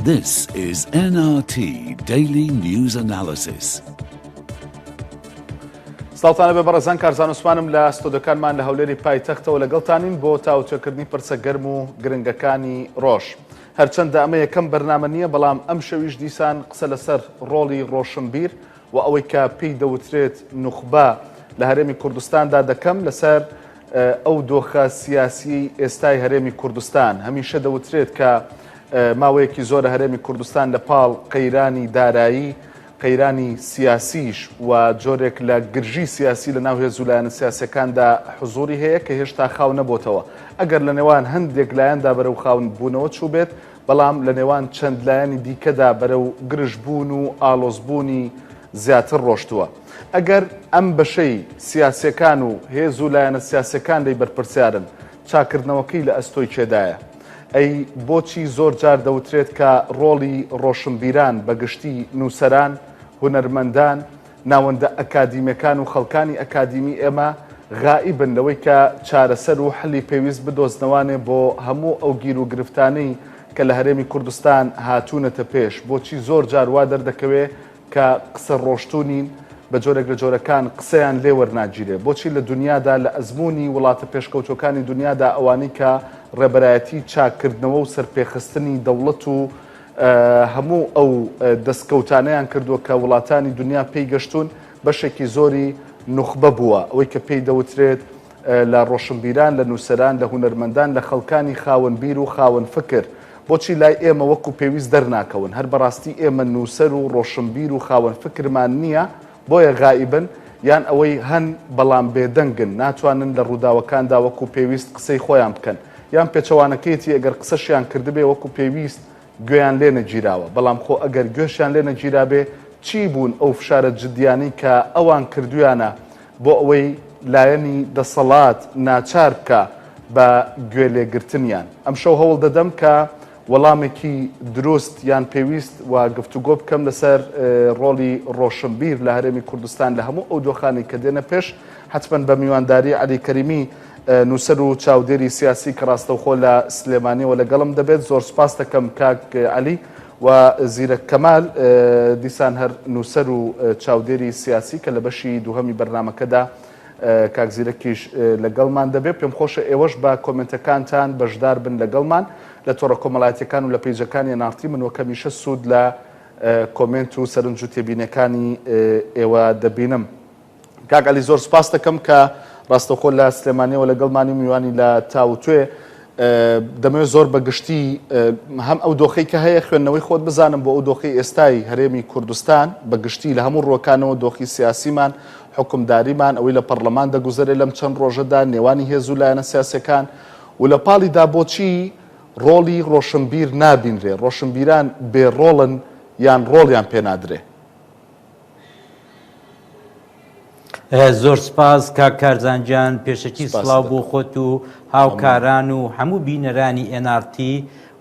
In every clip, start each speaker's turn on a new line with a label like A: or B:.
A: This is NRT Daily News Analysis.
B: سڵاوتان لەبێ بەڕێزان کارزان عوسمانم لە ستۆدیۆکانمان لە هەولێری پایتەختەوە لەگەڵتانین بۆ تاوتوێکردنی پرسە گەرم و گرنگەکانی ڕۆژ. هەرچەندە ئەمە یەکەم بەرنامە نییە بەڵام ئەم شەویش دیسان قسە لەسەر ڕۆڵی ڕۆشنبیر و ئەوەی کە پێی دەوترێت نوخبە لە هەرێمی کوردستاندا دەکەم لەسەر ئەو دۆخە سیاسیەی ئێستای هەرێمی کوردستان، هەمیشە دەوترێت کە ماوەیەکی زۆرە هەرێمی کوردستان لە پاڵ قەیرانی دارایی، قەیرانی سیاسیش و جۆرێک لە گرژی سیاسی لە ناو هێز و لایەنە سیاسیەکاندا حزوری هەیە کە هێشتا خاو نەبۆتەوە. ئەگەر لە نێوان هەندێک لایەندا بەرەو خاوبوونەوە چووبێت، بەڵام لە نێوان چەند لایەنی دیکەدا بەرەو گرژبوون و ئاڵۆزبوونی زیاتر ڕۆشتووە. ئەگەر ئەم بەشەی سیاسیەکان و هێز و لایەنە سیاسیەکان لێی بەرپرسیارن، چاککردنەوەکەی لە ئەستۆی کێدایە؟ ئەی بۆچی زۆر جار دەوترێت کە ڕۆڵی ڕۆشنبیران بە گشتی نووسەران، هونەرمەندان، ناوەندە ئەکادیمیەکان و خەڵکانی ئەکادیمی ئێمە غائیبن لەوەی کە چارەسەر و حلی پێویست بدۆزنەوانێ بۆ هەموو ئەو گیر و گرفتانەی کە لە هەرێمی کوردستان هاتوونەتە پێش؟ بۆچی زۆر جار وا دەردەکەوێ کە قسە ڕۆشتوو نین، بە جۆرێک لە جۆرەکان قسەیان لێ وەرناگیرێ. بۆچی لە دونیادا، لە ئەزموونی وڵاتە پێشکەوتووەکانی دونیادا ئەوانەی کە ڕێبەرایەتی چاککردنەوە و سەرپێخستنی دەوڵەت و هەموو ئەو دەستکەوتانەیان کردووە کە وڵاتانی دونیا پێی گەشتوون، بەشێکی زۆری نوخبە بووە، ئەوەی کە پێی دەوترێت لە ڕۆشنبیران، لە نووسەران، لە هونەرمەندان، لە خەڵکانی خاوەن بیر و خاوەن فکر، بۆچی لای ئێمە وەکو پێویست دەرناکەون؟ هەر بەڕاستی ئێمە نووسەر و ڕۆشنبیر و خاوەن فکرمان نییە بۆیە غائیبن؟ یان ئەوەی هەن بەڵام بێدەنگن، ناتوانن لە ڕووداوەکاندا وەکو پێویست قسەی خۆیان بکەن؟ یان پێچەوانەکەیەتی ئەگەر قسەشیان کردبێ وەکو پێویست گوێیان لێ نەگیراوە؟ بەڵام خۆ ئەگەر گوێشیان لێ نەگیرابێ چی بوون ئەو فشارە جدیانەی کە ئەوان کردویانە بۆ ئەوەی لایەنی دەسەڵات ناچار بکا بە گوێ لێگرتنیان؟ ئەمشەو هەوڵ دەدەم کە وەڵامێکی دروست یان پێویست و گفتوگۆ بکەم لەسەر ڕۆڵی ڕۆشنبیر لە هەرێمی کوردستان لە هەموو ئەو دۆخانەی کە دێنە پێش، حەتمەن بە میوانداری عەلی کەریمی نووسەر و چاودێری سیاسی کە ڕاستەوخۆ لە سلێمانیەوە لەگەڵم دەبێت. زۆر سوپاس دەکەم کاک عەلی. و زیرەک کەمال دیسان هەر نووسەر و چاودێری سیاسی کە لە بەشی دووهەمی بەرنامەکەدا کاک زیرەکیش لەگەڵمان دەبێت. پێم خۆشە ئێوەش بە کۆمێنتەکانتان بەشدار بن لەگەڵمان لە تۆڕە کۆمەڵایەتیەکان و لە پەیجەکانی NRT. من وەک هەمیشە سوود لە کۆمێنت و سەرنج و تێبینیەکانی ئێوە دەبینم. کاک عەلی زۆر سوپاس دەکەم کە ڕاستەوخۆ لە سلێمانیەوە لەگەڵمانی و میوانی لە تاوتوێ. دەمەوێت زۆر بە گشتی هەم ئەو دۆخەی کە هەیە خوێندنەوەی خۆت بزانم بۆ ئەو دۆخەی ئێستای هەرێمی کوردستان بە گشتی لە هەموو ڕووەکانەوە دۆخی سیاسیمان، حوکمداریمان، ئەوەی لە پەڕلەمان دەگوزەرێ لەم چەند ڕۆژەدا، نێوانی هێز و لایەنە سیاسیەکان و لە پاڵیدا بۆچی ڕۆڵی ڕۆشنبیر نابینرێ، ڕۆشنبیران بێ ڕۆڵن یان ڕۆڵیان پێ نادرێ؟
C: زۆر سپاس کاک کارزان گیان پێشەکی
B: سپاست
C: سڵاو بۆ
B: دەکەم.
C: خۆت و
B: مەمنون.
C: هاوکاران و هەموو بینەرانی NRT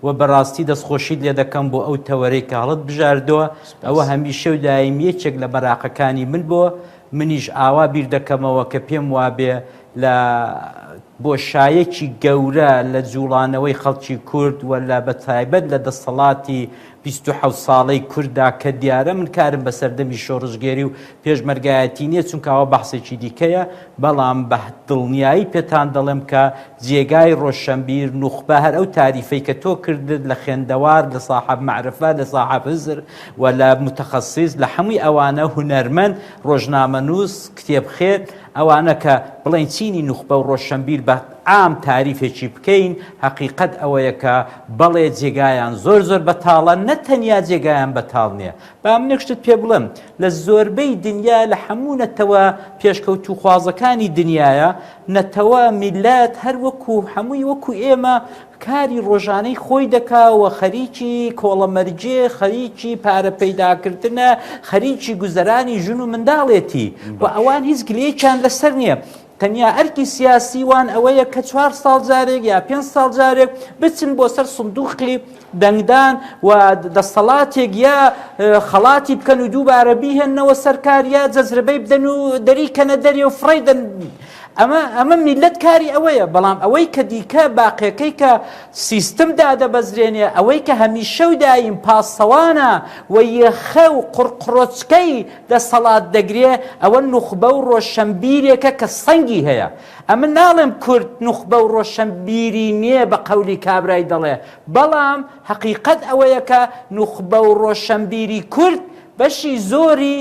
C: و بەڕاستی دەستخۆشیت لێ دەکەم بۆ ئەو تەوەرەی کە هەڵت بژاردووە ئەوە
B: سپاس.
C: هەمیشە و دایم یەکێک لە مەراقەکانی من بۆ منیش ئاوا بیر دەکەمەوە کە پێم وابێ لە بۆشایەکی گەورە لە جوڵانەوەی خەڵکی کورد و لە بەتایبەت لە دەسەڵاتی 27 ساڵەی کورددا کە دیارە من کارم بە سەردەمی شۆڕشگێری و پێشمەرگایەتی نییە چونکە ئەوە بەحسێکی دیکەیە بەڵام بە دڵنیایی پێتان دەڵێم کە جێگای ڕۆشەنبیر نوخبە هەر ئەو تاریفەی کە تۆ کردت لە خوێندەوار لە ساحەب مەعرفە لە ساحەب هزر و لە متخصص لە هەمووی ئەوانە هونەرمەند ڕۆژنامەنووس کتێبخێر ئەوانە کە بڵێین چینی نوخبە و ڕۆشەنبیر بە عام تاریفێکی بکەین هەقیقەت ئەوەیە کە بەڵێ جێگایان زۆر زۆر بەتاڵە نە تەنیا جێگایان بەتاڵ نییە با منێک شتت پێ بڵێم لە زۆربەی دنیا لە هەموو نەتەوە پێشکەوتووخوازەکانی دنیاە نەتەوە میللەت هەر وەکو هەمووی وەکو ئێمە کاری ڕۆژانەی خۆی دەکا و خەریکی کۆڵەمەرگێ خەریکی پارە پەیداکردنە خەریکی گوزەرانی ژن و منداڵێتی و ئەوان هیچ گلەیەکیان لەسەر نییە تەنیا ئەرکی سیاسی وان ئەوەیە کە چوار ساڵ جارێک یا پێنج ساڵ جارێک بچن بۆ سەر سندوقی دەنگدان و دەسەڵاتێک یا خەڵاتی بکەن و دووبارە بیهێننەوە سەرکار یا جەزرەبەی بدەن و دەریکەنە دەرێ و فڕێی دەن. ئەمە ئەمە میللەت کاری ئەوەیە، بەڵام ئەوەی کە دیکە باقیەکەی کە سیستم دادەبەزرێنێ، ئەوەی کە هەمیشە و دایم پاسەوانە و یەخە و قڕقڕۆچکەی دەسەڵات دەگرێ، ئەوە نوخبە و ڕۆشەنبیرێکە کە سەنگی هەیە. ئەمن ناڵێم کورد نوخبە و ڕۆشەنبیری نییە بە قەولی کابرای دەڵێ، بەڵام هەقیقەت ئەوەیە کە نوخبە و ڕۆشەنبیری کورد بەشی زۆری،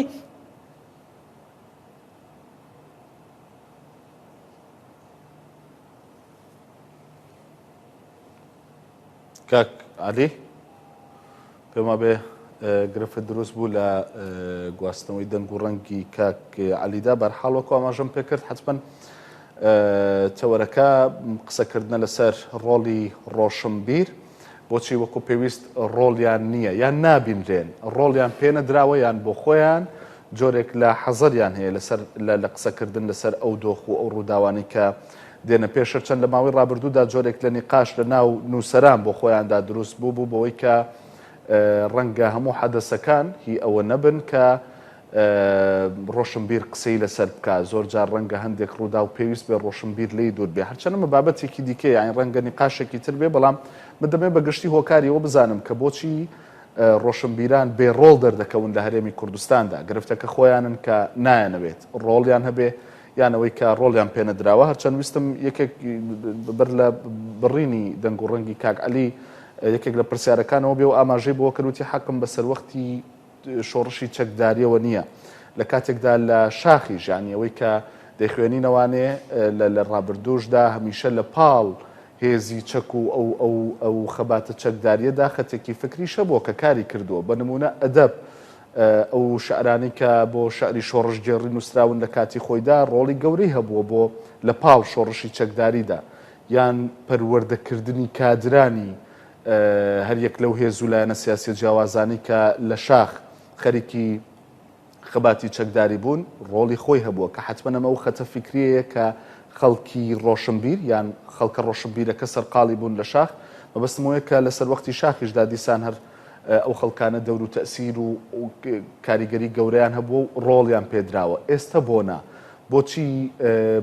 B: کاک عەلی پێم وابێ گرفت دروست بوو لە گواستنەوەی دەنگ و ڕەنگی کاک عەلیدا بەرحاڵ وەکو ئاماژەم پێکرد حتمما تەوەرەکە قسەکردنە لەسەر ڕۆڵی ڕۆشنبیر بۆچی وەکو پێویست ڕۆڵیان نییە یان نابینرێن ڕۆڵیان پێنەدراوە یان بۆ خۆیان جۆرێک لە حەزەریان هەیە لەسەر لە قسەکردن لەسەر ئەو دۆخ و ئەو ڕووداوانەی کە دێنە پێش، هەرچەند لە ماوەی ڕابردوودا جۆرێک لە نیقاش لە ناو نووسەران بۆ خۆیاندا دروست بوو بوو بەوەی کە ڕەنگە هەموو حەدەسەکان هی ئەوە نەبن کە ڕۆشنبیر قسەی لەسەر بکا، زۆر جار ڕەنگە هەندێک ڕووداو پێویست بێ ڕۆشنبیر لێی دوور بێ، هەرچەند ئەمە بابەتێکی دیکەیە یانی ڕەنگە نیقاشێکی تر بێ، بەڵام من دەمەوێ بە گشتی هۆکاری ئەوە بزانم کە بۆچی ڕۆشنبیران بێ ڕۆڵ دەردەکەون لە هەرێمی کوردستاندا، گرفتەکە خۆیانن کە نایانەوێت ڕۆڵیان هەبێ یان ئەوەی کە ڕۆڵیان پێنەدراوە، هەرچەند ویستم یەکێک بەر لە بڕینی دەنگ و ڕەنگی کاک عەلی یەکێک لە پرسیارەکانەوە بێ و ئاماژەی بەوە کرد وتی حەقم بە سەروەختی شۆڕشی چەکداریەوە نییە لە کاتێکدا لە شاخیش یانی ئەوەی کە دەیخوێنینەوانێ لە ڕابردووشدا هەمیشە لە پاڵ هێزی چەک و ئەو ئەو ئەو خەباتە چەکداریەدا خەتێکی فکریش هەبووە کە کاری کردووە بە نموونە ئەدەب ئەو شعرانەی کە بۆ شعری شۆڕشگێڕی نووسراون لە کاتی خۆیدا ڕۆڵی گەورەی هەبووە بۆ لە پاڵ شۆڕشی چەکداریدا یان پەروەردەکردنی کادرانی هەریەک لەو هێز و لایەنە سیاسیە جیاوازانەی کە لە شاخ خەریکی خەباتی چەکداری بوون ڕۆڵی خۆی هەبووە کە حەتمەن ئەمە ئەو خەتە فیکریەیە کە خەڵکی ڕۆشنبیر یان خەڵکە ڕۆشنبیرەکە سەرقاڵی بوون لە شاخ مەبەستم ئەوەیە کە لە سەروەختی شاخیشدا دیسان هەر ئەو خەڵکانە دەور و تەئسیر و کاریگەری گەورەیان هەبووە و ڕۆڵیان پێدراوە ئێستە بۆ نا بۆچی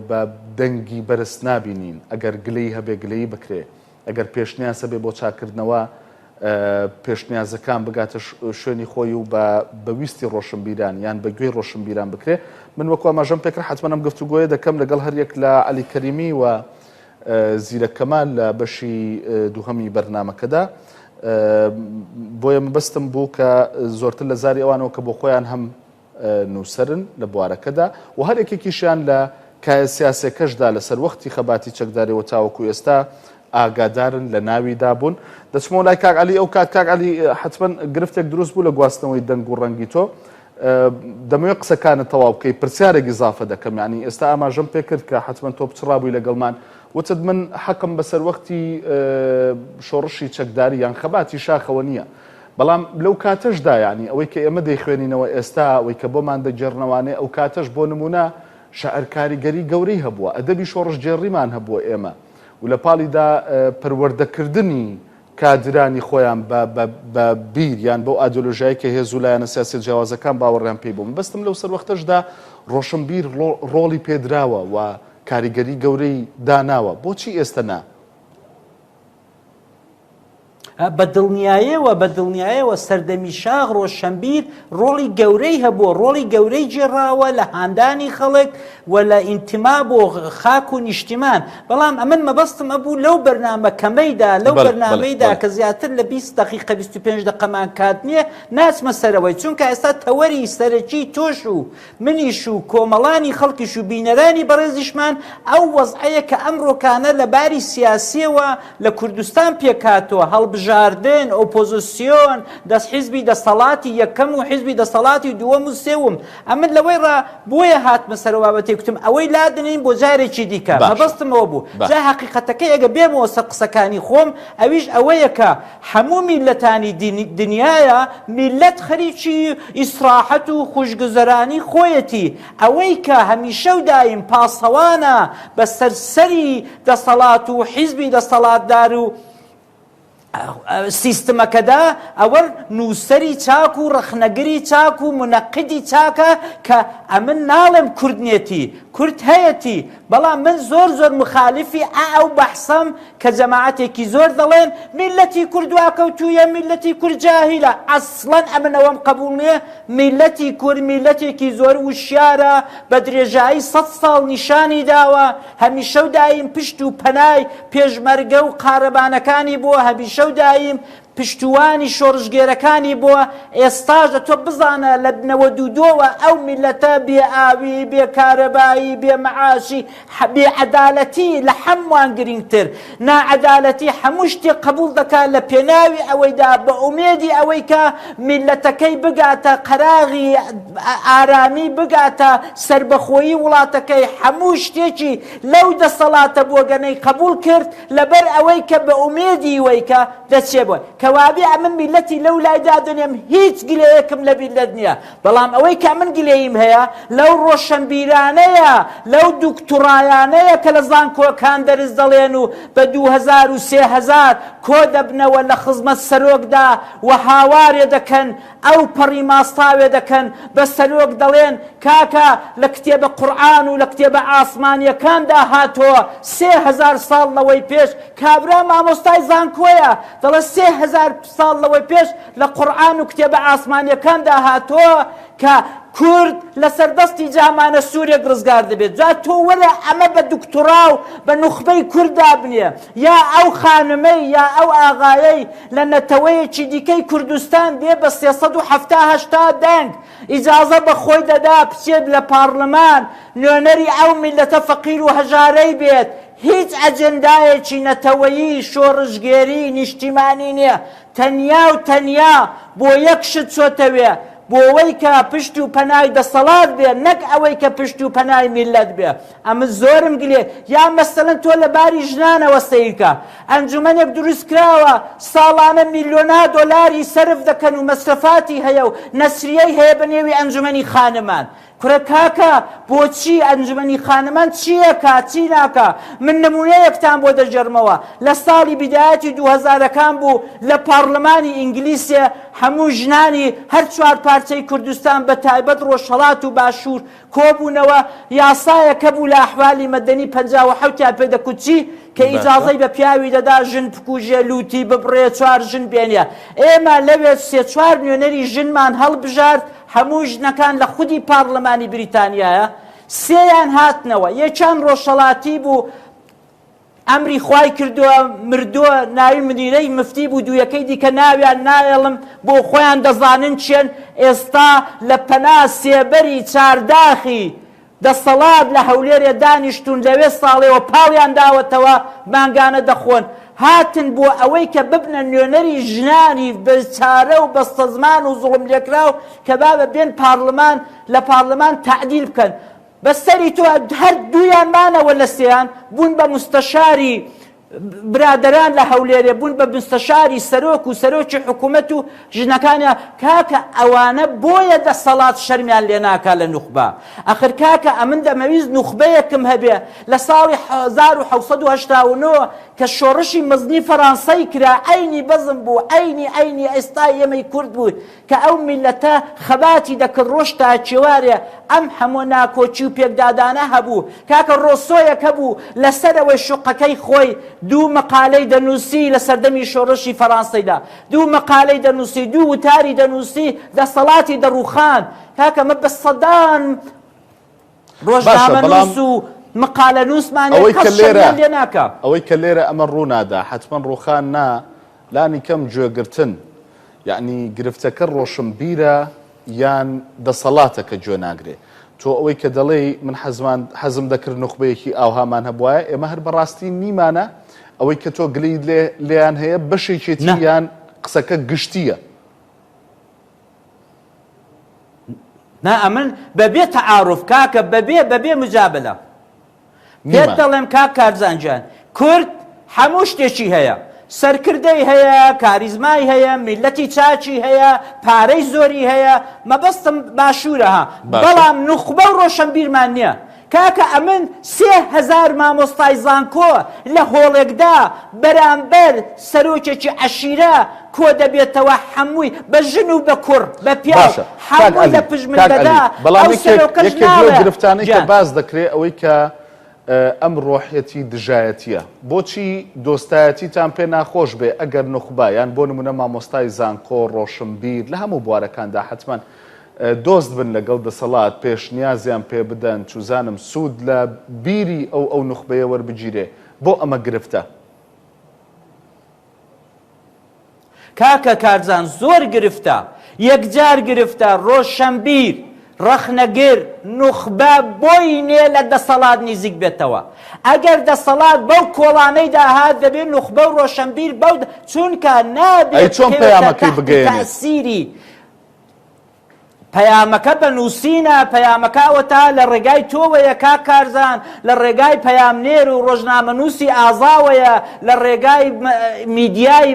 B: بە دەنگی بەرز نابینین ئەگەر گلەیی هەبێ گلەیی بکرێ ئەگەر پێشنیاز هەبێ بۆ چاککردنەوە پێشنیازەکان بگاتە شوێنی خۆی و بە ویستی ڕۆشنبیران یان بە گوێی ڕۆشنبیران بکرێ من وەکو ئاماژەم پێکرد حتمما ئەم گفتوگۆیە دەکەم لەگەڵ هەریەک لە عەلی کەریمی و زیرەک کەمال لە بەشی دووهەمی بەرنامەکەدا بۆیە مەبەستم بوو کە زۆرتر لە زاری ئەوانەوە کە بۆ خۆیان هەم نووسەرن لە بوارەکەدا و هەر یەکێکیشیان لە کایە سیاسیەکەشدا لە سەروەختی خەباتی چەکداریەوە تاوەکو ئێستا ئاگادارن لە ناویدا بوون. دەچمەوە لای کاک عەلی، ئەو کات کاک عەلی حەتمەن گرفتێک دروست بوو لە گواستنەوەی دەنگ و ڕەنگی تۆ، دەمەوێت قسەکانت تەواو بکەی، پرسیارێک ئیزافە دەکەم، یانی ئێستا ئاماژەم پێ کرد کە حەتمەن تۆ پچڕابووی لەگەڵمان، وتت من حەقم بە سەروەختی شۆڕشی چەکداری یان خەباتی شاخەوە نییە، بەڵام لەو کاتەشدا یانی ئەوەی کە ئێمە دەیخوێنینەوە ئێستا، ئەوەی کە بۆمان دەگێڕنەوانێ ئەو کاتەش بۆ نموونە شعر کاریگەری گەورەی هەبووە، ئەدەبی شۆڕشگێڕیمان هەبووە ئێمە و لە پاڵیدا پەروەردەکردنی کادرانی خۆیان بە بە بە بیر یان بەو ئایدۆلۆژیای کە هێز و لایەنە سیاسیە جیاوازەکان باوەڕیان پێی بوو. مەبەستم لەو سەروەختەشدا ڕۆشنبیر ڕۆڵی پێدراوە و کاریگەری گەورەی داناوە، بۆچی ئێستە نا؟
C: بە دڵنیایەوە بە دڵنیایەوە سەردەمی شاخ ڕۆشەنبیر ڕۆڵی گەورەی هەبووە ڕۆڵی گەورەی گێڕاوە لە هاندانی خەڵک و لە ئینتما بۆ خاک و نیشتیمان بەڵام ئەمن مەبەستم ئەبوو لەو بەرنامە کەمەیدا لەو بەرنامەیدا کە زیاتر لە 20 دقیقە 25 دقەمان کات نییە ناچمە سەرەوەی چونکە ئێستا تەوەری سەرەکی تۆش و منیش و کۆمەڵانی خەڵکیش و بینەرانی بەڕێزیشمان ئەو وەزعەیە کە ئەمڕۆکانە لە باری سیاسیەوە لە کوردستان پێکهاتووە، هەڵبژاردن، ئۆپۆزسیۆن، دەست حیزبی دەسەڵاتی یەکەم و حیزبی دەسەڵاتی دووەم و سێوم. ئەمن لەوەی ڕا بۆیە هاتمە سەر ئەو بابەتەی کوتم ئەوەی لادەنێین بۆ جارێکی دیکە.
B: باشە.
C: مەبەستم ئەوە بوو.
B: باشە.
C: جا هەقیقەتەکەی ئەگەر بێمەوە سەر قسەکانی خۆم ئەویش ئەوەیە کە هەموو میللەتانی دنیایە میللەت خەریکی ئیسراحەت و خوشگوزەرانی خۆیەتی ئەوەی کە هەمیشە و دایم پاسەوانە بە سەر سەری دەسەڵات و حیزبی دەسەڵاتدار و. سیستمەکەدا ئەوە نووسەری چاک و ڕەخنەگری چاک و مونەقیدی چاکە کە ئەمن ناڵێم کورد نیەتی کورد هەیەتی بەڵام من زۆر زۆر مخالفی ئە ئەو بەحسەم کە جەماعەتێکی زۆر دەڵێن میللەتی کورد دواکەوتوویە میللەتی کورد جاهیلە ئەسڵەن ئەمن ئەوەم قەبوڵ نیە میللەتی کورد میللەتێکی زۆر وشیارە بە درێژایی سەد ساڵ نیشانی داوە هەمیشە و دایم پشت و پەنای پێشمەرگە و قارەبانەکانی بووە، هەمیشە و دایم پشتوانی شۆڕشگێرەکانی بووە، ئێستاش دە تۆ بزانە لە نەوەدودۆوە ئەو میللەتە بێ ئاوی، بێ کارەبایی، بێ مەعاشی، بێ عەدالەتی لە حەموان گرینگتر ناعەدالەتی هەموو شتێک قەبوڵ دەکا لە پێناوی ئەوەیدا بە ئومێدی ئەوەی کە میللەتەکەی بگاتە قەراغی ئارامی بگاتە سەربەخۆیی وڵاتەکەی هەموو شتێکی لەو دەسەڵاتە بۆگەنەی قەبوڵ کرد لەبەر ئەوەی کە بە ئومێدی وەی کە دەچێ بۆ کەوابێ ئەمن میللەتی لەو لای دادەنێم هیچ گلەیەکم لە میللەت نییە بەڵام ئەوەی کە ئەمن گلەییم هەیە لەو ڕۆشەنبیرانەیە لەو دوکتوڕایانەیە کە لە زانکۆکان دەرس دەڵێن و بە 2000 و 3000 کۆ دەبنەوە لە خزمەت سەرۆکدا و هاوارێ دەکەن ئەو پەڕی ماستاوێ دەکەن بە سەرۆک دەڵێن کاکە لە کتێبە قورعان و لە کتێبە ئاسمانیەکاندا هاتۆ 3000 ساڵ لەوەی پێش کابرا مامۆستای زانکۆیە دەڵێ 3000 ساڵ لەوەی پێش لە قورعان و کتێبە ئاسمانیەکاندا هاتۆ کە کورد لەسەر دەستی جامانە سوورێک ڕزگار دەبێت جا تۆ وەرە ئەمە بە دکتۆرا و بە نوخبەی کورد دابنێ یا ئەو خانمەی یا ئەو ئاغایەی لە نەتەوەیەکی دیکەی کوردستان دێ بە 370 هەشتا دەنگ ئیجازە بە خۆی دەدا بچێت لە پارلمان نوێنەری ئەو میللەتە فەقیر و هەژارەی بێت هیچ ئەجێندایەکی نەتەوەیی، شۆڕشگێری، نیشتیمانی نیە، تەنیا و تەنیا بۆ یەک شت چۆتە وێ، بۆوەی کە پشت و پەنای دەسەڵات بێ، نەک ئەوەی کە پشت و پەنای میللەت بێ. ئەمن زۆرم گلێ، یا مەسەلەن تۆ لە باری ژنانەوە سەیر کە، ئەنجومەنێک دروست کراوە، ساڵانە میلیۆنا دۆلاری سەرف دەکەن و مەسرەفاتی هەیە و نەسریەی هەیە بە نێوی ئەنجومەنی خانمان. کورە کاکە بۆچی ئەنجومەنی خانمان چی ئەکا چی ناکا من نمونەیەکتان بۆ دەگێڕمەوە لە ساڵی بیدایەتی دووهەزارەکان بوو لە پاڕلمانی ئینگلیسێ هەموو ژنانی هەر چوار پارچەی کوردستان بە تایبەت ڕۆژهەڵات و باشوور کۆبوونەوە یاسایەک هەبوو لە ئەحوالی مەدەنی 57 یان پێ دەکوت چی کە ئیجازەی بە پیاوی دەدا ژن بکوژێ لوتی ببڕێ چوار ژن بێنێ ئێمە لەوێ سێ چوار نوێنەری ژنمان هەڵبژارد هەموو ژنەکان لە خودی پارلمانی بریتانیایە سێیان هاتنەوە یەکیان ڕۆژهەڵاتی بوو ئەمری خوای کردووە مردووە ناوی منیرەی مفتی بوو دوویەکەی دیکە ناویان نایەڵم بۆ خۆیان دەزانن چێن ئێستا لە پەنا سێبەری چارداخی دەسەڵات لە هەولێرێ دانیشتوون لەوێ ساڵێوە پاڵیان داوەتەوە مانگانە دەخۆن هاتن بۆ ئەوەی کە ببنە نوێنەری ژنانی بێچارە و بەستەزمان و زوڵملێکراو کە بابە بێن پارلمان لە پارلمان تەعدیل بکەن بە سەری تۆ هەر دوویان مانەوە لە سێیان بوون بە مستەشاری برادەران لە هەولێرێ بوون بە مستەشاری سەرۆک و سەرۆکی حکوومەت و ژنەکانیان کاکە ئەوانە بۆیە دەسەڵات شەرمیان لێ ناکا لە نوخبە ئەخر کاکە ئەمن دەمەویست نوخبەیەکم هەبێ لە ساڵی 1789 کە شۆڕشی مەزنی فەرانسەی کرا عەینی بەزم بوو عەینی عەینی ئێستای ئێمەی کورد بوو کە ئەو میللەتە خەباتی دەکرد ڕۆژ تا کێوارێ ئەم هەموو ناکۆکی و پێکدادانە هەبوو کاکە ڕۆسۆیەک هەبوو لە سەرەوەی شوقەکەی خۆی دوو مەقالەی دەنووسی لە سەردەمی شۆڕشی فەرانسەیدا دوو مەقالەی دەنووسی دوو وتاری دەنووسی دەسەڵاتی دەڕووخاند کاکە مە بە سەدان
B: باشە بەڵام
C: ڕۆژنامەنووس و مقالەنووسمان هەیە
B: ئەوەی
C: کەس
B: کە لێرە
C: شەرمیان لێ ناکا.
B: ئەوەی کە لێرە ئەمە ڕوونادا حەتمەن ڕووخان نا لانی کەم گوێگرتن یەعنی گرفتەکە ڕۆشنبیرە یان دەسەڵاتە کە گوێ ناگرێ تۆ ئەوەی کە دەڵێی من حەزمان حەزم دەکرد نوخبەیەکی ئاوهامان هەبوایە ئێمە هەر بەڕاستی نیمانە ئەوەی کە تۆ گلەیت لێ لێیان هەیە بەشێکێتی
C: نا.
B: یان قسەکە گشتییە.
C: نا ئەمن بەبێ تەعاروف کاکە بەبێ بەبێ مجابلە پێت دەڵێم کاک کارزان گیان کورد هەموو شتێکی هەیە سەرکردەی هەیە کاریزمای هەیە میلەتی چاکی هەیە پارەی زۆری هەیە مەبەستم باشوورە ها بەڵام نوخبە و ڕۆشنبیرمان نییە. کاکە ئەمن 3000 مامۆستای زانکۆ لە هۆڵێکدا بەرامبەر سەرۆکێکی عەشیرە کۆ دەبێتەوە حەمووی بە ژن و بە کوڕ بە پیاو
B: باشە کاک
C: حەمووی
B: عەلی
C: لە پشت من
B: کاک عەلی
C: دەدا
B: بەڵام
C: ئەو
B: یەکێک
C: سەرۆکەش
B: یەکێک لەو
C: ناڵێ
B: گرفتانەی کە
C: گیان.
B: باس دەکرێ ئەوەی کە ئەم ڕۆحیەتی دژایەتیە بۆچی دۆستایەتیتان پێ ناخۆش بێ ئەگەر نوخبە یان بۆ نمونە مامۆستای زانکۆ ڕۆشنبیر لە هەموو بوارەکاندا حەتمەن دۆست بن لەگەڵ دەسەڵات پێشنیازیان پێ بدەن چوزانم سوود لە بیری ئەو ئەو نوخبەیە وەربگیرێ بۆ ئەمە گرفتە؟
C: کاکە کارزان زۆر گرفتە یەکجار گرفتە ڕۆشەنبیر ڕەخنەگر نوخبە بۆی نیە لە دەسەڵات نیزیک بێتەوە ئەگەر دەسەڵات بەو کۆڵانەی داهات دەبێ نوخبە و ڕۆشەنبیر بەو چونکە نابێ
B: ئەی چۆن
C: بکەوێتە
B: پەیامەکەی
C: تەحتی
B: بگەیەنێت؟
C: تەئسیری پەیامەکە بە نووسینە، پەیامەکە ئەوەتا لە ڕێگای تۆوەیە کاک کارزان، لە ڕێگای پەیامنێر و ڕۆژنامەنووسی ئازاوەیە، لە ڕێگای میدیای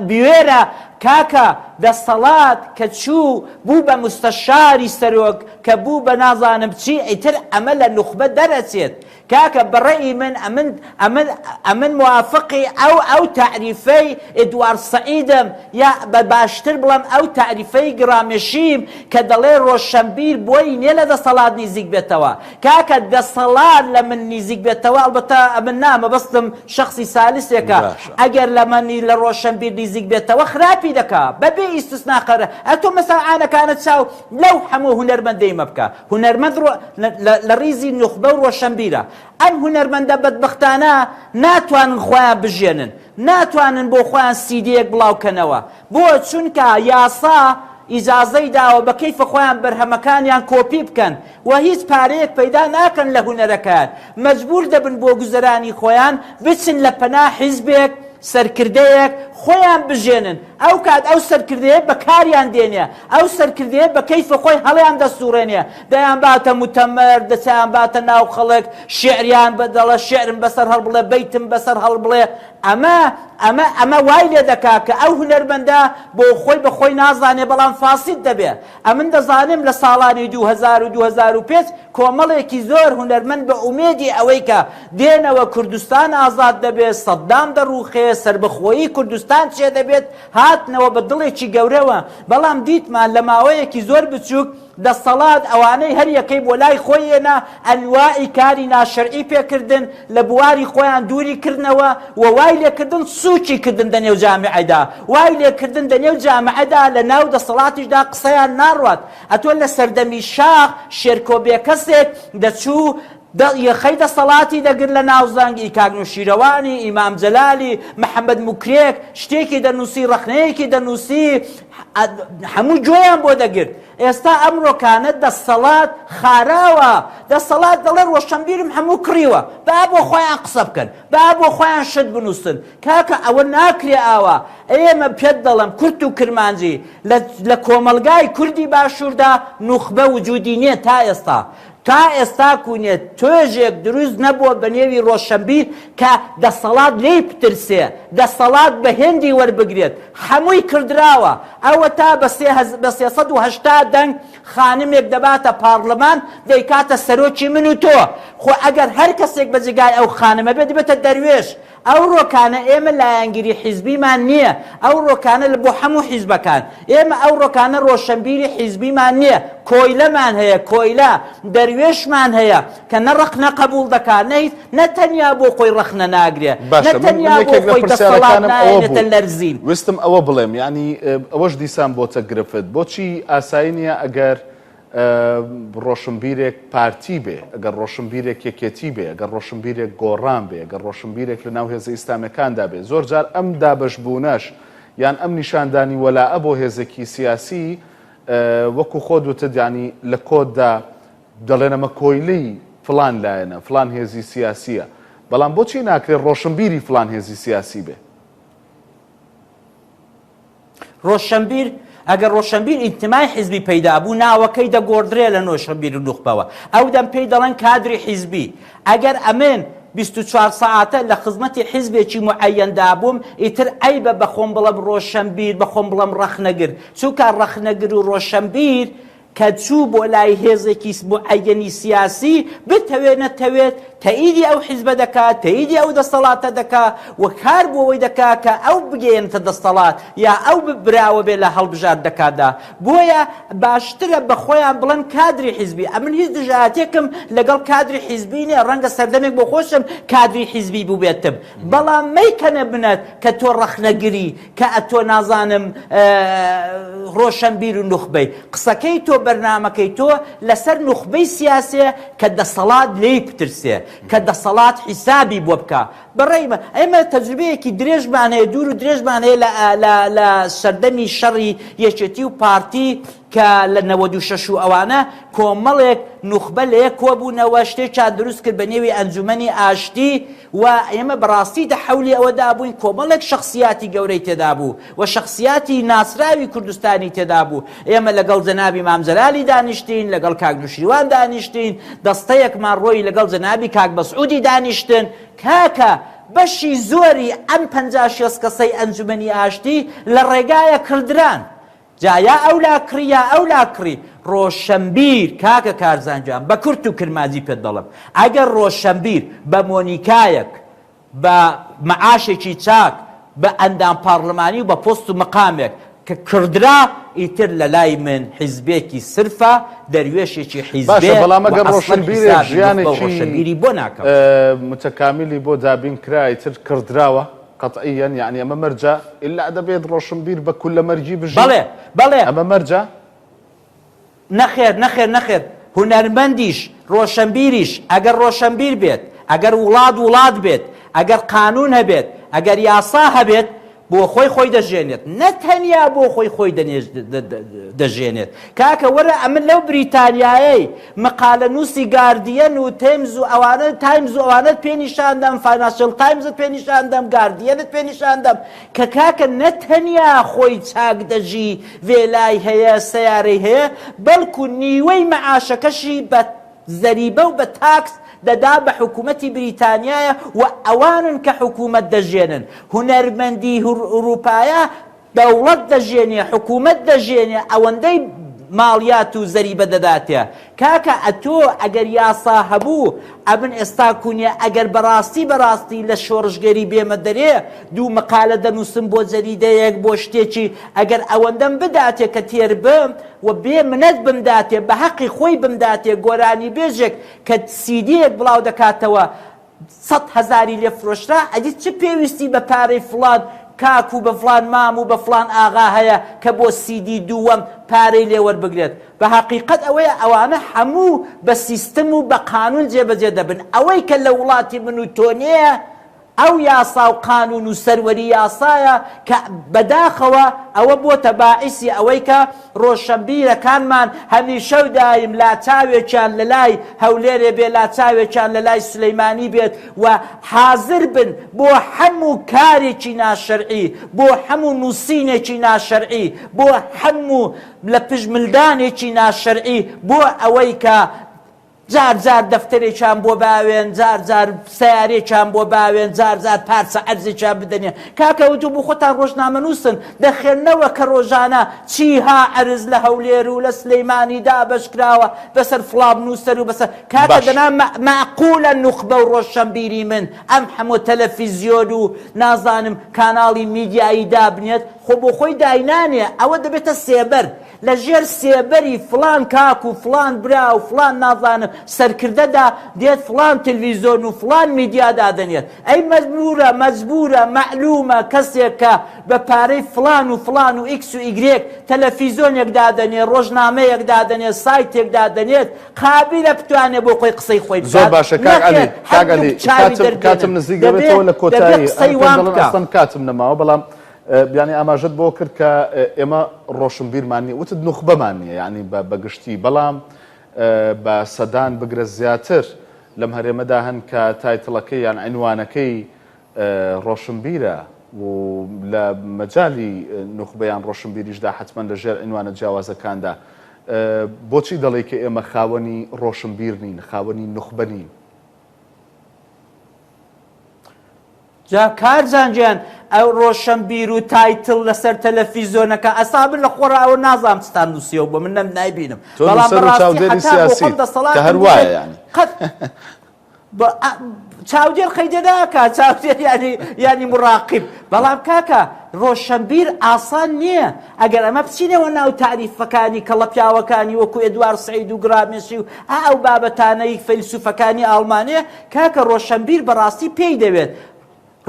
C: بوێرە، کاکە دەسەڵات کە چوو بوو بە موستەشاری سەرۆک، کە بوو بە نازانم چی، ئیتر ئەمە لە نوخبە دەرئەچێت. کاکە بەڕەئی من ئەمن ئەمن ئەمن موافقی ئەو ئەو تەعریفەی ئێدوارد سەعیدم یا بە باشتر بڵێم ئەو تەعریفەی گرامشیم کە دەڵێ ڕۆشەنبیر بۆی نیە لە دەسەڵات نیزیک بێتەوە کاکە دەسەڵات لە من نیزیک بێتەوە ئەڵبەتە ئەمن نا مەبەستم شەخسی سالسێکە
A: باشە.
C: ئەگەر لە من لە ڕۆشەنبیر نیزیک بێتەوە خراپی دەکا بەبێ ئیستسنا قەرە ئەتۆ مەسەلەن عانەکانە چاو لەو هەموو هونەرمەندەی مە بکە هونەرمەند ڕۆ لە ڕیزی نوخبە و ڕۆشەنبیرە. ئەم هونەرمەندە بەدبەختانە ناتوانن خۆیان بژیەنن، ناتوانن بۆ خۆیان سیدیەک بڵاو کەنەوە. بۆ؟ چونکە یاسا ئیجازەی داوە بە کەیفە خۆیان بەرهەمەکانیان کۆپی بکەن و هیچ پارەیەک پەیدا ناکەن لە هونەرەکەیان. مەجبور دەبن بۆ گوزەرانی خۆیان بچن لە پەنا حیزبێک، سەرکردەیەک، خۆیان بژێنن. ئەوکات ئەو سەرکردەیە بەکاریان دێنێ. ئەو سەرکردەیە بە کەیفە خۆی هەڵیان دەسوڕێنێ، دەیانباتە موتەمەر، دەیانباتە ناو خەڵک، شیعریان بە دەڵێ شیعرم بەسەر هەڵبڵێ، بەیتم بەسەر هەڵبڵێ، ئەمە ئەمە ئەمە وای لێ دەکا کە ئەو هونەرمەندە بۆ خۆی بە خۆی نازانێ بەڵام فاسید دەبێ. ئەمن دەزانم لە ساڵانی 2000 و 2005 کۆمەڵێکی زۆر هونەرمەند بە ئومێدی ئەوەی کە دێنەوە کوردستان ئازاد دەبێ، سەدام دەڕووخێ، سەربەخۆیی کوردستان چێ دەبێت، هاتنەوە بە دڵێکی گەورەوە، بەڵام دیتمان لە ماوەیەکی زۆر بچووک دەسەڵات ئەوانەی هەر یەکەی بۆ لای خۆی هێنا، ئەنواعی کاری ناشەرعی پێ کردن، لە بواری خۆیان دووری کردنەوە و وای لێ کردن سووکی کردن دە نێو جامیعەدا، وای لێ کردن دە نێو جامعەدا لە ناو دەسەڵاتیشدا قسەیان ناڕوات. ئەتۆ لە سەردەمی شاخ شێرکۆ بێکەسێک دەچوو، دە یەخەی دەسەڵاتی دەگرت لە ناوزەنگ، ئی کاک نوشیرەوانی، ئی مام جەلالی، محەمەد موکرێک، شتێکی دەنووسی، ڕەخنەیەکی دەنووسی، هەموو گوێیان بۆ دەگرت. ئێستا ئەمڕۆکانە دەسەڵات خاراوە، دەسەڵات دەڵێ ڕۆشەنبیرم هەموو کڕیوە، با بۆ خۆیان قسە بکەن، با بۆ خۆیان شت بنووسن. کاکە ئەوە ناکرێ ئاوا. ئێمە پێت دەڵێم کورت و کرمانجی، لە لە کۆمەڵگای کوردی باشووردا نوخبە وجوودی نییە تا ئێستا. تا ئێستا کوونێ توێژێک دروست نەبووە بە نێوی ڕۆشەنبیر کە دەسەڵات لێی بترسێ، دەسەڵات بە هێندی وەربگرێت. حەمووی کڕدراوە. ئەوەتا بە بە 380 دەنگ خانمێک دەباتە پاڕلمان دەیکاتە سەرۆکی من و تۆ. خۆ ئەگەر هەر کەسێک بە جێگای ئەو خانمە بێ دەبێتە دەروێش. ئەو ڕۆکانە ئێمە لایەنگری حیزبیمان نییە، ئەو ڕۆکانە لە بۆ هەموو حیزبەکان، ئێمە ئەو ڕۆکانە ڕۆشەنبیری حیزبیمان نییە، کۆیلەمان هەیە، کۆیلە، دەروێشمان هەیە کە نە ڕەخنە قەبووڵ دەکا، نە هیچ، نە تەنیا بۆ خۆی ڕەخنە ناگرێ، نە
B: باشە من من
C: تەنیا بۆ
B: یەکێک لە
C: خۆی دەسەڵات
B: پرسیارەکانم ئەوە
C: نایەنێتە
B: بوو
C: لەرزین.
B: ویستم ئەوە بڵێم یانی ئەوەش دیسان بۆتە گرفت بۆچی ئاسایی نییە ئەگەر ڕۆشنبیرێک پارتی بێ، ئەگەر ڕۆشنبیرێک یەکێتی بێ، ئەگەر ڕۆشنبیرێک گۆڕان بێ، ئەگەر ڕۆشنبیرێک لە ناو هێزە ئیسلامیەکاندا بێ، زۆر جار ئەم دابەشبوونەش یان ئەم نیشاندانی وەلائە بۆ هێزێکی سیاسی وەکو خۆت وتت یانی لە کۆتدا دەڵێن ئەمە کۆیلەی فڵان لایەنە، فڵان هێزی سیاسیە، بەڵام بۆچی ناکرێ ڕۆشنبیری فڵان هێزی سیاسی بێ؟
C: ڕۆشەنبیر، ئەگەر ڕۆشەنبیر ئینتمای حیزبی پەیدا بوو ناوەکەی دەگۆڕدرێ لە نۆشەنبیر و نوخبەوە ئەو دەم پێی دەڵێن کادری حیزبی ئەگەر ئەمن 24 سەعاتە لە خزمەتی حیزبێکی معەیەندا بووم ئیتر عەیبە بە خۆم بڵێم ڕۆشەنبیر بە خۆم بڵێم ڕەخنەگر چونکە ڕەخنەگر و ڕۆشەنبیر. کە چوو بۆ لای هێزێکی موعەیەنی سیاسی، بتەوێت نەتەوێت تەئیدی ئەو حیزبە دەکا، تەئیدی ئەو دەستەڵاتە دەکا و کار بۆ ئەوەی دەکا کە ئەو بگەیەنێتە دەستەڵات یا ئەو براوە بێ لە هەڵبژاردنەکاندا. بۆیە باشترە بە خۆیان بڵێن کادری حیزبی. ئەمن هیچ دژایەتیەکم لەگەڵ کادری حیزبی نیە، ڕەنگە سەردەمێک بۆ خۆشم کادری حیزبی بووبێتم، بەڵام مەیکەنە منەت کە تۆ ڕەخنەگری، کە ئەتۆ نازانم ڕۆشەنبیر و نوخبەی. قسەکەی تۆ بەرنامەکەی تۆ لەسەر نوخبەی سیاسیە کە دەسەڵات لێی بترسێ، کە دەسەڵات حیسابی بۆ بکا. بەڕای من ئێمە تەجروبەیەکی درێژمان هەیە، دوور و درێژمان هەیە لە لە لە سەردەمی شەڕی یەکێتی و پارتی کە لە 96 و ئەوانە کۆمەڵێک نوخبە لە یەک کۆبوونەوە شتێکیان دروست کرد بە نێوی ئەنجومەنی ئاشتی و ئێمە بەڕاستی دە حەولی ئەوەدا بووین کۆمەڵێک شەخسیاتی گەورەی تێدا بوو و شەخسیاتی ناسراوی کوردستانی تێدا بوو ئێمە لەگەڵ جەنابی مام جەلالی دانیشتین لەگەڵ کاک نوشیروان دانیشتین دەستەیەکمان ڕۆی لەگەڵ جەنابی کاک مەسعودی دانیشتن کاکە بەشی زۆری ئەم 50 شێست کەسەی ئەنجومەنی ئاشتی لە ڕێگایە کڕدران جا یا ئەولا کڕی یا ئەولا کڕی ڕۆشەنبیر کاکە کارزان گیان بە کورت و کرمانجی پێت دەڵێم ئەگەر ڕۆشەنبیر بە مۆنیکایەک بە مەعاشێکی چاک بە ئەندام پاڕلمانی و بە پۆست و مەقامێک کە کڕدرا ئیتر لە لای من حیزبێکی سرفە دەروێشێکی
B: باشە
C: حیزبێ
B: بەڵام
C: و
B: ئەگەر
C: ئەسڵەن
B: ڕۆشنبیرێک
C: حیسابی نوخبە و
B: ژیانێکی
C: ڕۆشەنبیری بۆ ناکەم.
B: متەکامیلی بۆ دابین کرا ئیتر کڕدراوە؟ قەتعیەن یەعنی ئەمە مەرجە؟ ئیلا دەبێت ڕۆشنبیر بە کولەمەرگی بژی؟
C: بەڵێ بەڵێ.
B: ئەمە مەرجە؟
C: نەخێر نەخێر نەخێر هونەرمەندیش ڕۆشەنبیریش ئەگەر ڕۆشەنبیر بێت ئەگەر وڵات وڵات بێت ئەگەر قانون هەبێت ئەگەر یاسا هەبێت بۆ خۆی خۆی دەژێنێت نە تەنیا بۆ خۆی خۆی دەژێنێت کاکە وەرە ئەمن لەو بریتانیایەی مقالە نووسی گاردیەن و تێمز و ئەوانە تایمز و ئەوانەت پێ نیشان دەم فاینانشیاڵ تایمزت پێ نیشان دەم گاردیەنت پێ نیشان دەم کە کاکە نە تەنیا خۆی چاک دەژی ڤێلای هەیە سەیارەی هەیە بەڵکو نیوەی مەعاشەکەشی بە زەریبە و بە تاکس دەدا بە حکوومەتی بریتانیایە و ئەوانن کە حکوومەت دەژێنن هونەرمەندی ئورووپایە دەوڵەت دەژێنێ حکوومەت دەژێنێ ئەوەندەی ماڵیات و زەریبە دەداتێ کاکە ئەتۆ ئەگەر یاسا هەبوو ئەمن ئێستا کونیە ئەگەر بەڕاستی بەڕاستی لە شۆڕشگێری بێمە دەرێ دوو مقالە دەنووسم بۆ جەریدەیەک بۆ شتێکی ئەگەر ئەوەندەم بداتێ کە تێر بم و بێ منەت بمداتێ بە هەقی خۆی بمداتێ گۆرانیبێژێک کە سیدیەک بڵاو دەکاتەوە سەت هەزاری لێ فرۆشرا ئەدی چ پێویستی بە پارەی فڵان کاک و بە فڵان مام و بە فڵان ئاغا هەیە کە بۆ سیدی دووەم پارەی لێ وەربگرێت بە هەقیقەت ئەوەیە ئەوانە هەموو بە سیستم و بە قانون جێبەجێ دەبن ئەوەی کە لە وڵاتی من و تۆ نیە ئەو یاسا و قانون و سەروەری یاسایە کە بەداخەوە ئەوە بۆتە باعیسی ئەوەی کە ڕۆشەنبیرەکانمان هەمیشە و دایم لاچاوێکیان لە لای هەولێرێ بێ لاچاوێکیان لە لای سولەیمانی بێت و حازر بن بۆ حەموو کارێکی ناشەرعی بۆ حەموو نووسینێکی ناشەرعی بۆ حەموو لە پشت ملدانێکی ناشەرعی بۆ ئەوەی کە جار جار دەفتەرێکیان بۆ باوێن، جار جار سەیارەیەکیان بۆ باوێن، جار جار پارچە عەرزێکیان بدەنێ. کاکە ئەوتۆ بۆ خۆتان ڕۆژنامەنووسن، دەخوێننەوە کە ڕۆژانە چیها عەرز لە هەولێر و لە سلەیمانی دابەش کراوە بەسەر فڵان نووسەر و بەسەر کاکە
B: باش.
C: دەنا مەعقولە نوخبە و ڕۆشەنبیری من ئەم هەموو تەلەفیزیۆن و نازانم کاناڵی میدیایی دابنێت؟ خۆ بۆ خۆی داینانێ، ئەوە دەبێتە سێبەر. لە ژێر سێبەری فڵان کاک و فڵان برا و فڵان نازانم سەرکردەدا دێت فڵان تلویزۆن و فڵان میدیا دادەنێت ئەی مەجبورە مەجبورە مەعلومە کەسێک کە بە پارەی فڵان و فڵان و ئیکس و ئیگرێک تەلەفیزۆنێک دادەنێ ڕۆژنامەیەک دادەنێت سایتێک دادەنێت قابیلە بتوانێ بۆ خۆی قسەی خۆی
B: زۆر
C: بکات
B: باشە کاک عەلی
C: نەخێر
B: کاک
C: هەردووک
B: عەلی
C: چاوی
B: کاتم کاتم
C: دەربێنن
B: نزیک
C: دەبێ
B: دەبێتەوە لە
C: دەبێ
B: کۆتایی
C: قسەی
B: ئەمە پێم
C: وان
B: دەڵێن
C: بکا.
B: ئەسڵەن کاتم نەماوە بەڵام یانی ئاماژەت بۆ کرد کە ئێمە ڕۆشنبیرمان نییە وتت نوخبەمان نییە یانی بە گشتی بەڵام بە سەدان بگرە زیاتر لەم هەرێمەدا هەن کە تایتڵەکەی یان عینوانەکەی ڕۆشنبیرە و لە مەجالی نوخبە یان ڕۆشنبیریشدا حتمما لە ژێر عینوانە جیاوازەکاندا بۆچی دەڵێی کە ئێمە خاوەنی ڕۆشنبیر نین خاوەنی نوخبە نین؟
C: جا کارزان گیان ئەو ڕۆشەنبیر و title لەسەر تەلەفیزۆنەکە ئەسا من لە خۆڕا ئەوە نازانم چتان نووسیەوە بۆ من نەم نایبینم
B: تۆ
C: بەڵام
B: نووسەر و
C: بەڕاستی
B: چاودێری
C: حەتا بۆ خۆم
B: سیاسیت کە
C: دەسەڵاتم
B: هەر
C: بووبێت
B: وایە یانی.
C: قەت بە چاودێر قەیدە ناکا چاودێر یانی یانی مراقب بەڵام کاکە ڕۆشەنبیر ئاسان نییە ئەگەر ئەمە بچینەوە ناو تاریفەکانی کەڵە پیاوەکانی وەکو ئێدوار سعید و گرامێسی و ئا ئەو بابەتانەی فەیلسوفەکانی ئاڵمانێ کاکە ڕۆشەنبیر بەڕاستی پێی دەوێت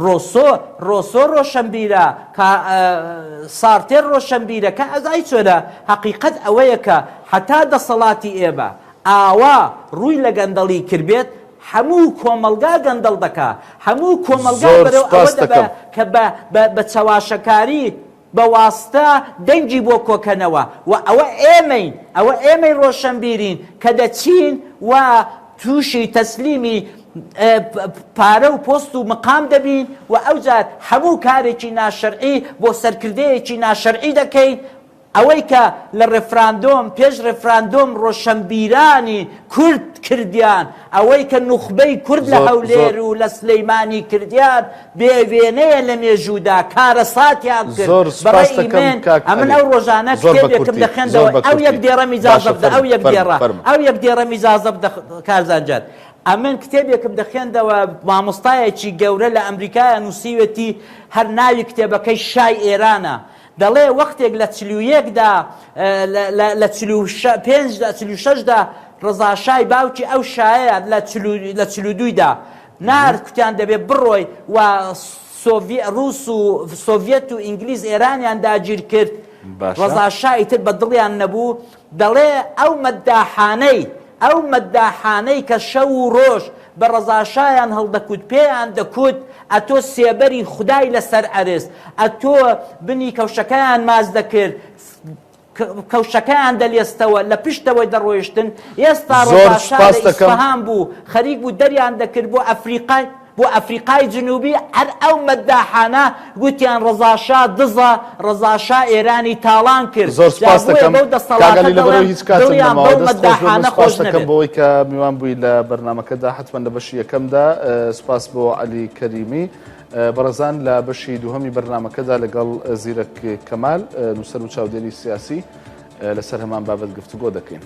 C: ڕۆسۆ ڕۆسۆ ڕۆشەنبیرە کا سارتێر ڕۆشەنبیرە کە ئەزای چۆنە هەقیقەت ئەوەیە کە هەتا دەسەڵاتی ئێمە ئاوا ڕووی لە گەندەڵی کردبێت هەموو کۆمەڵگا گەندەڵ دەکا هەموو کۆمەڵگا
B: زۆر
C: بەرەو ئەوە
B: سوپاست
C: دەبا
B: دەکەم.
C: کە بە بە بە چەواشەکاری بە واستە دەنگی بۆ کۆکەنەوە و ئەوە ئێمەین، ئەوە ئێمەی ڕۆشەنبیرین کە دەچین و تووشی تەسلیمی پارە و پۆست و مقام دەبین و ئەوجار هەموو کارێکی ناشەرعی بۆ سەرکردەیەکی ناشەرعی دەکەین، ئەوەی کە لە ڕێفراندۆم، پێش ڕێفراندۆم ڕۆشەنبیرانی کورد کردیان، ئەوەی کە نوخبەی کورد لە
B: زۆر زۆر
C: هەولێر و لە سلیمانی کردیان بێ وێنەیە لە مێژوودا، کارەساتیان کرد.
B: زۆر
C: بە
B: سوپاست
C: ڕەئی
B: دەکەم
C: من،
B: کاک
C: ئەمن
B: عەلی
C: ئەو ڕۆژانە
B: زۆر بە
C: کتێبێکم
B: کورتی زۆر
C: دەخوێندەوە
B: بە
C: ئەو یەک
B: کورتی
C: دێڕەم
B: باشە
C: ئیجازە بدە ئەو
B: فەرموو
C: یەک
B: فەرموو
C: دێڕە
B: فەرموو.
C: ئەو یەک دێڕەم ئیجازە بدە کارزان جان ئەمن کتێبێکم دەخوێندەوە مامۆستایەکی گەورە لە ئەمریکایە نووسیوێتی هەر ناوی کتێبەکەی شای ئێرانە دەڵێ وەختێک لە 41 دا لە 45 دا 46 دا ڕەزا شای باوکی ئەو شایە لە لە 42 دا نارد کوتیان دەبێ بڕۆی و سۆڤی ڕووس و سۆڤیەت و ئینگلیز ئێرانیان داگیر کرد ڕەزا شا ئیتر بە دڵیان نەبوو دەڵێ ئەو مەداحانەی ئەو مەداحانەی کە شەو و ڕۆژ بە ڕەزاشایان هەڵدەکوت پێیان دەکوت ئەتۆ سێبەری خودای لە سەر عەرز ئەتۆ بنی کەوشەکەیان ماچ دەکرد کەوشەکەیان دەلێستەوە لە پشتەوەی دەڕۆیشتن ئێستا
B: زۆر
C: ڕەزاشا لە
B: سوپاست دەکەم.
C: ئیسفەهان بوو خەریک بوو دەریان دەکرد بۆ ئەفریقای بۆ ئەفریقای جنوبی هەر ئەو مەداحانە گوتیان ڕەزا شا دزە، ڕەزا شا ئێرانی تاڵان کرد.
B: زۆر
C: جا
B: سوپاست
C: بۆیە
B: دەکەم
C: بەو
B: کاک
C: دەسەڵاتە
B: عەلی لەبەرئەوەی
C: دەڵێم
B: هیچ کاتم
C: دڵیان
B: نەماوە
C: بەو
B: دەست خۆش بێت من
C: مەداحانە خۆش
B: سوپاست دەکەم
C: نەبێت.
B: بەوەی کە میوان بووی لە بەرنامەکەدا حەتمەن لە بەشی یەکەمدا سوپاس بۆ عەلی کەریمی بەڕێزان لە بەشی دووهەمی بەرنامەکەدا لەگەڵ زیرەک کەمال نووسەر و چاودێری سیاسی لەسەر هەمان بابەت گفتوگۆ دەکەین.